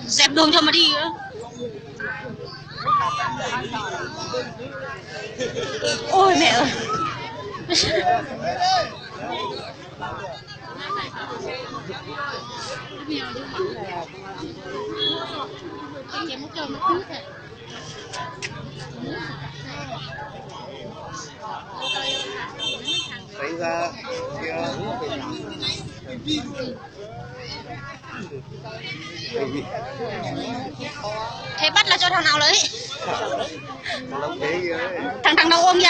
Dẹp đường cho mà đi. Ôi mẹ ơi. Thế bắt là cho thằng nào đấy? Thằng, thằng nào ôm nhỉ?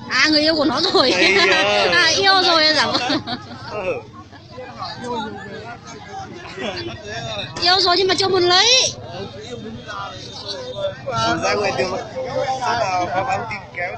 À, người yêu của nó rồi. Ây da. À, yêu rồi là. Yêu rồi nhưng mà chưa muốn lấy. Ra ngoài đường, sao mà có nhắn tin kéo.